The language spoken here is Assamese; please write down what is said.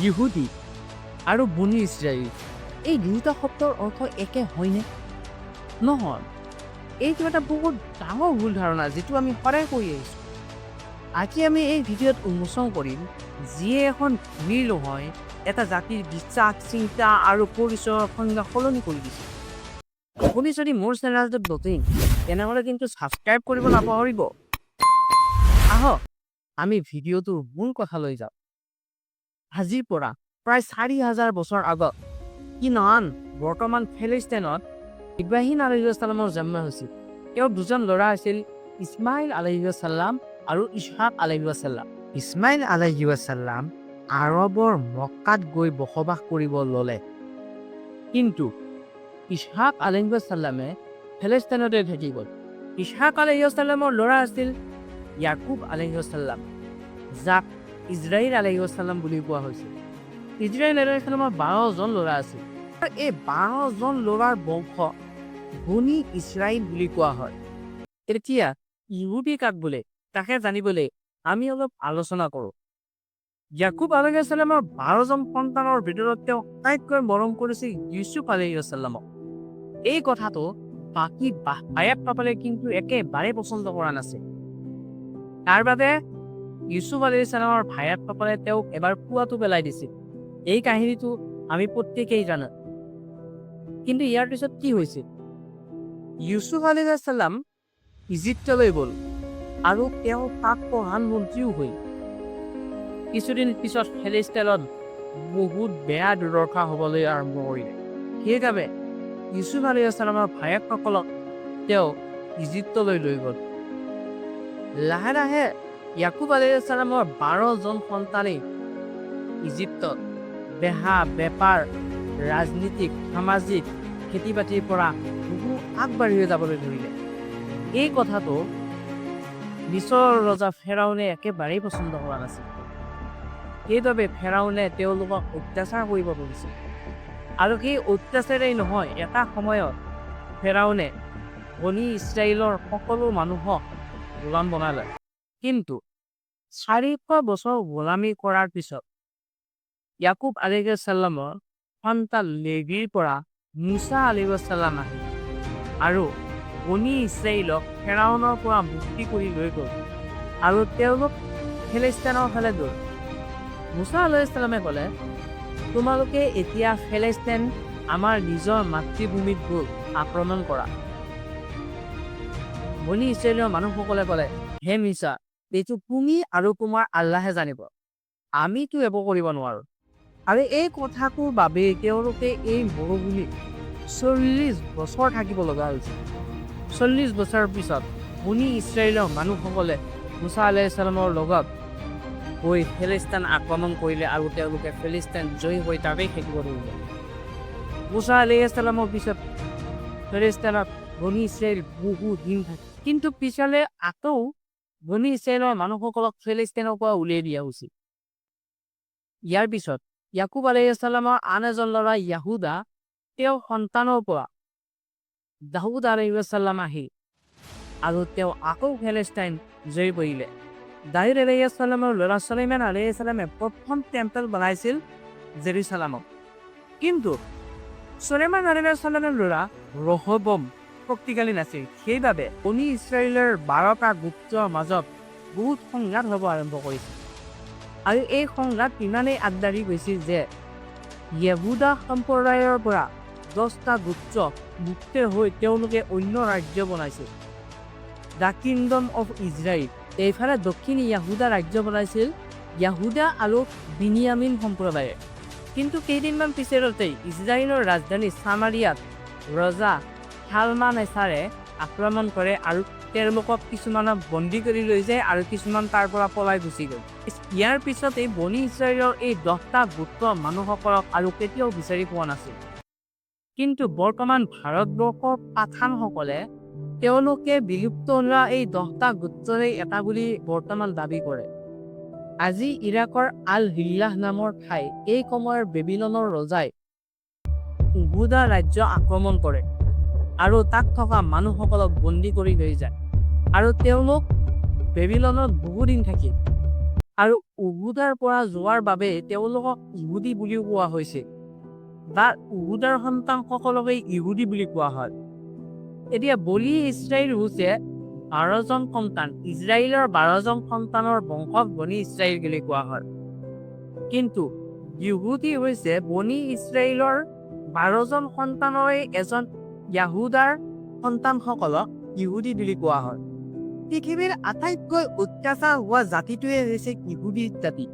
ইহুদী আৰু বনি ইছৰাইল, এই দুয়োটা শব্দৰ অৰ্থ একে হয়নে? নহয়। এইটো এটা বহুত ডাঙৰ ভুল ধাৰণা, যিটো আমি সদায় কৰি আহিছোঁ। আজি আমি এই ভিডিঅ'ত উন্মোচন কৰিম যিয়ে এখন ভূমিৰ নহয়, এটা জাতিৰ বিশ্বাস, চিন্তা আৰু পৰিচয়ৰ সংজ্ঞা সলনি কৰি দিছে। আপুনি যদি মোৰ চেনেলটোত নতুন, তেনেহ'লে কিন্তু ছাবস্ক্ৰাইব কৰিব নাপাহৰিব। আহক, আমি ভিডিঅ'টোৰ মূল কথালৈ যাওঁ। আজিৰ পৰা প্ৰায় 4000 বছৰ আগত কিনান, বৰ্তমান ফেলিষ্টেনত ইব্ৰাহিম আলহিসাল্লামৰ জন্ম হৈছিল। তেওঁৰ দুজন ল'ৰা আছিল, ইছমাইল আলহিসাল্লাম আৰু ইছহাক আলহিসাল্লাম। ইছমাইল আলহিসাল্লাম আৰবৰ মক্কাত গৈ বসবাস কৰিব ল'লে, কিন্তু ইছহাক আলহিসাল্লামে ফেলেষ্টাইনতে থাকি গ'ল। ইছহাক আলহিসাল্লামৰ ল'ৰা আছিল ইয়াকুব আলহিসাল্লাম, যাক ইজৰাইল আলহিসাল্লাম বুলি কোৱা হৈছিল। ইজৰাইল আলহিসাল্লামৰ 12জন ল'ৰা আছিল। এই 12জন ল'ৰাৰ বংশ বনি ইছৰাইল বুলি কোৱা হয়। এতিয়া ইহুদী কাক বোলে, তাকে জানিবলৈ আমি অলপ আলোচনা কৰোঁ। ইয়াকুব আলহিসাল্লামৰ 12জন সন্তানৰ ভিতৰত তেওঁ আটাইতকৈ মৰম কৰিছিল ইউচুফ আলহিসাল্লামক। এই কথাটো বাকী ভায়েকসকলে কিন্তু একেবাৰে পচন্দ কৰা নাছিল। তাৰ বাবে ইউচুফ আলহিসাল্লামৰ ভায়েকসকলে তেওঁক এবাৰ কুঁৱাতো পেলাই দিছিল। এই কাহিনীটো আমি প্ৰত্যেকেই জানো। কিন্তু ইয়াৰ পিছত কি হৈছিল? ইউচুফ আলহিসাল্লাম ইজিপ্তলৈ গ'ল আৰু তেওঁ তাত প্ৰধানমন্ত্ৰীও হ'ল। কিছুদিন পিছত ফেলিষ্টাইনত বহুত বেয়া দুৰ্দশা হ'বলৈ আৰম্ভ কৰিলে। সেইবাবে ইউচুফ আলহিসাল্লামৰ ভায়েকসকলক তেওঁ ইজিপ্তলৈ লৈ গ'ল। লাহে লাহে ইয়াকুব আলহিসাল্লামৰ 12জন সন্তানেই ইজিপ্তত বেহা বেপাৰ, ৰাজনীতিক, সামাজিক, খেতি বাতিৰ পৰা বহু আগবাঢ়ি যাবলৈ ধৰিলে। এই কথাটো মিছৰৰ ৰজা ফেৰাউনে একেবাৰেই পচন্দ কৰা নাছিল। সেইবাবে ফেৰাউনে তেওঁলোকক অত্যাচাৰ কৰিব ধৰিছিল। আৰু সেই অত্যাচাৰেই নহয়, এটা সময়ত ফেৰাউনে বনি ইছৰাইলৰ সকলো মানুহক গোলাম বনালে। কিন্তু 400 বছৰ গোলামী কৰাৰ পিছত ইয়াকুব আলাইহিছাল্লামৰ সন্তান লেভিৰ পৰা মুছা আলাইহিছাল্লাম আহিল আৰু বনি ইছৰাইলক ফেৰাউনৰ পৰা মুক্তি কৰি লৈ গ'ল আৰু তেওঁলোক ফেলেষ্টাইনৰ ফালে গ'ল। মুছা আলাইহিছাল্লামে ক'লে, "তোমালোকে এতিয়া ফেলেষ্টাইন, আমাৰ নিজৰ মাতৃভূমিত গৈ আক্ৰমণ কৰা।" বনি ইছৰাইলৰ মানুহসকলে ক'লে, "হে মুছা, এইটো তুমি আৰু তোমাৰ আল্লাহে জানিব, আমিতো একো কৰিব নোৱাৰো।" আৰু এই কথাটোৰ বাবেই তেওঁলোকে এই মৰুভূমিত 40 বছৰ থাকিব লগা হৈছিল। 40 বছৰৰ পিছত বনি ইছৰাইলৰ মানুহসকলে মুছা আলাইহিছালামৰ লগত গৈ ফেলেষ্টাইন আক্ৰমণ কৰিলে আৰু তেওঁলোকে ফেলেষ্টাইন জয়ী হৈ তাতেই থাকিব ধৰিলে। মুছা আলাইহিছালামৰ পিছত ফেলেষ্টাইনত বনি ইছৰাইল বহু দিন থাকে। কিন্তু পিছলে আকৌ বনি ইছৰাইলৰ মানুহসকলক ফেলেষ্টাইনৰ পৰা উলিয়াই দিয়া হৈছিল। ইয়াৰ পিছত ইয়াকুব আলাইহিছালামৰ আন এজন ল'ৰা ইয়াহুদা, তেওঁৰ সন্তানৰ পৰা দাউদ আলাইহিছালাম আহিল আৰু তেওঁ আকৌ ফেলেষ্টাইন জয় কৰিলে। দাউদ আলাইহিছালামৰ ল'ৰা চলাইমান আলাইহিছালামে প্ৰথম টেম্পল বনাইছিল জেৰুচালামত। কিন্তু চলেমান আলাইহিছালামৰ ল'ৰা ৰহবম শক্তিশালী নাছিল। সেইবাবে বনি ইছৰাইলৰ 12টা গোত্ৰৰ মাজত বহুত সংঘাত হ'ব আৰম্ভ কৰিছিল। আৰু এই সংঘাত ইমানেই আগবাঢ়ি গৈছিল যে য়েহুদা সম্প্ৰদায়ৰ পৰা 10টা গোত্ৰ মুক্ত হৈ তেওঁলোকে অন্য ৰাজ্য বনাইছিল, the kingdom of Israel. এইফালে দক্ষিণ য়াহুদা ৰাজ্য বনাইছিল য়াহুদা আৰু বিনিয়ামিন সম্প্ৰদায়ে। কিন্তু কেইদিনমান পিছতেই ইজৰাইলৰ ৰাজধানী চামাৰিয়াত ৰজা শালমানেচাৰে আক্ৰমণ কৰে আৰু তেওঁলোকক কিছুমানক বন্দী কৰি লৈ যায় আৰু কিছুমান তাৰ পৰা পলাই গুচি গ'ল। ইয়াৰ পিছতেই বনি ইছৰাইলৰ এই 10টা গোত্ৰৰ মানুহসকলক আৰু কেতিয়াও বিচাৰি পোৱা নাছিল। কিন্তু বৰ্তমান ভাৰতবৰ্ষৰ পাঠানসকলে তেওঁলোকে বিলুপ্ত হোৱা এই 10টা গোত্ৰৰে এটা বুলি বৰ্তমান দাবী কৰে। আজি ইৰাকৰ আল হিল্লাহ নামৰ ঠাই এই সময়ৰ বেবিলনৰ ৰজাই উহুদা ৰাজ্য আক্ৰমণ কৰে আৰু তাত থকা মানুহসকলক বন্দী কৰি লৈ যায় আৰু তেওঁলোক বেবিলনত বহুদিন থাকিল। আৰু উহুদাৰ পৰা যোৱাৰ বাবে তেওঁলোকক ইহুদী বুলিও কোৱা হৈছে, বা উহুদাৰ সন্তানসকলকে ইহুদী বুলি কোৱা হয়। এতিয়া বনি ইস্ৰায়েল হৈছে 12জন সন্তান। ইজৰাইলৰ 12জন সন্তানৰ বংশক বনি ইস্ৰায়েল বুলি কোৱা হয়। কিন্তু ইহুদী হৈছে বনি ইস্ৰায়েলৰ 12জন সন্তানৰে এজন য়াহুদাৰ সন্তানসকলক ইহুদী বুলি কোৱা হয়। পৃথিৱীৰ আটাইতকৈ অত্যাচাৰ হোৱা জাতিটোৱে হৈছে ইহুদী জাতি।